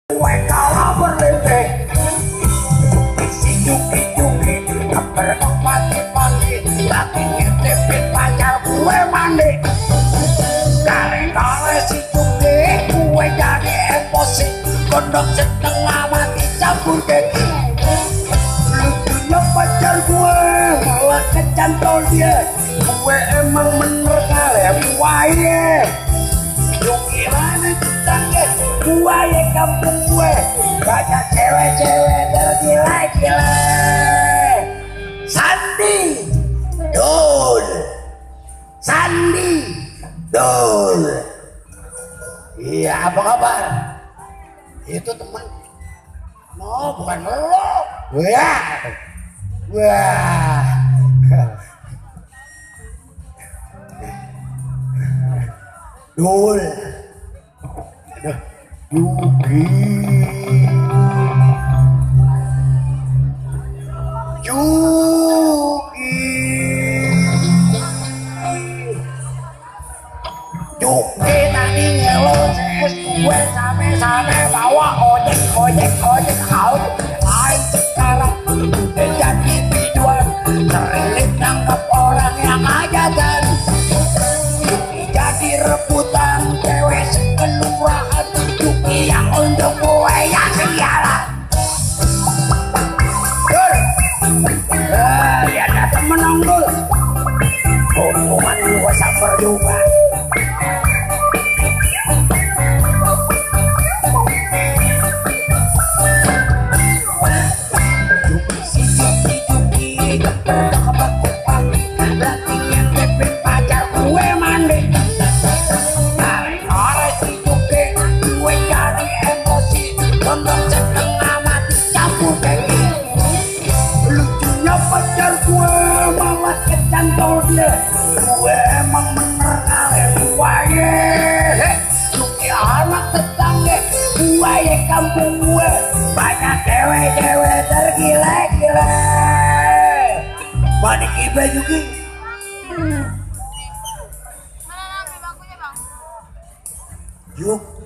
Gue kalah berlebih isi cuki-cuki berkok pagi-pagi lagi ngintipin pacar gue mandi kali-kali si cuki gue jadi emosi kondok setengah mati campur keki lucunya pacar gue malah kecantol dia gue emang bener kali buaya cuki mana tetangga buaya kampung gue banyak cewek-cewek tergila-gila. Sandi Dul Sandi Dul. Iya, apa kabar? Itu teman. No, bukan lo. Wah. Wah. Dul. Aduh. Yuki tadi ngelos gue sampai bawa ojek out lain sekarang udah jadi biduan sering nangkap orang yang ajakan jadi rebutan cewek sekelurahan Yuki yang untuk gue yang sialan. Lihat ada menang dul hukuman gue sabar juga. Gue emang bener kali buaya Yuki anak tetangga buaya kampung gue banyak cewek-cewek tergila-gila. Balik iba Yuki Mana bangkunya bang? Yuk